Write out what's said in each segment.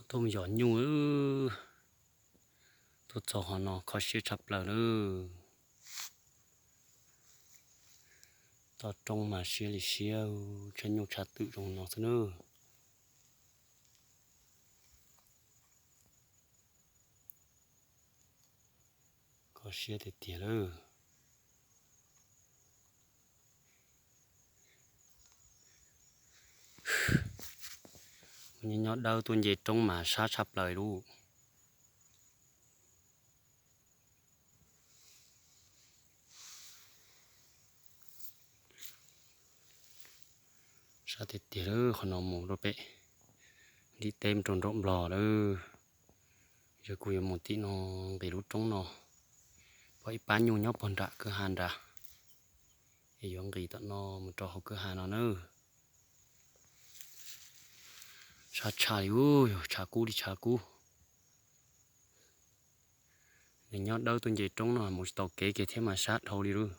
Tuaj mus yos nyuj, tuaj txog qhov no kho siab tshaj plaws lawm. Toj roob mas siab li siab, tshav nyuj tshav twm zoo no xwb nawb. Kho siab tiag tiag lawm. Nyob nyob dawb tuaj nce roob mas sab tshaj plaws lauj. Sab tiag tiag lawm, qhov no mus rau pem nrim teb rau nraum Nplog lawm. Yog kuv yuav mus tim no nqis lub roob no, pom ib pab nyuj nyob puag nram kwj ha nrad, es yuav nqis tom no mus rau hauv kwj ha no nawb. Sab tshaj li, tshav kub li tshav kub. Nws nyob dawb tuaj nce roob no mus tsis tau kev kiag thiab mas sab dhau li lawm.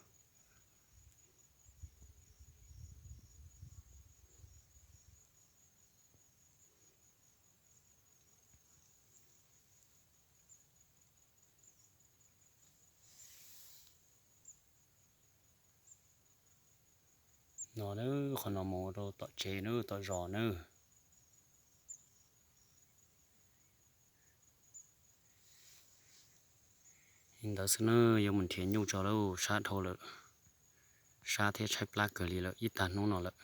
No na, qhov no mus rau tom tsev na, tom zos na. Li ntawd xwb na, yuav mus nrhiav nyuj tso lauj, sab dhau lawm. Sab thiab tshaib plab kawg li lawm ib tag hnub no lawm.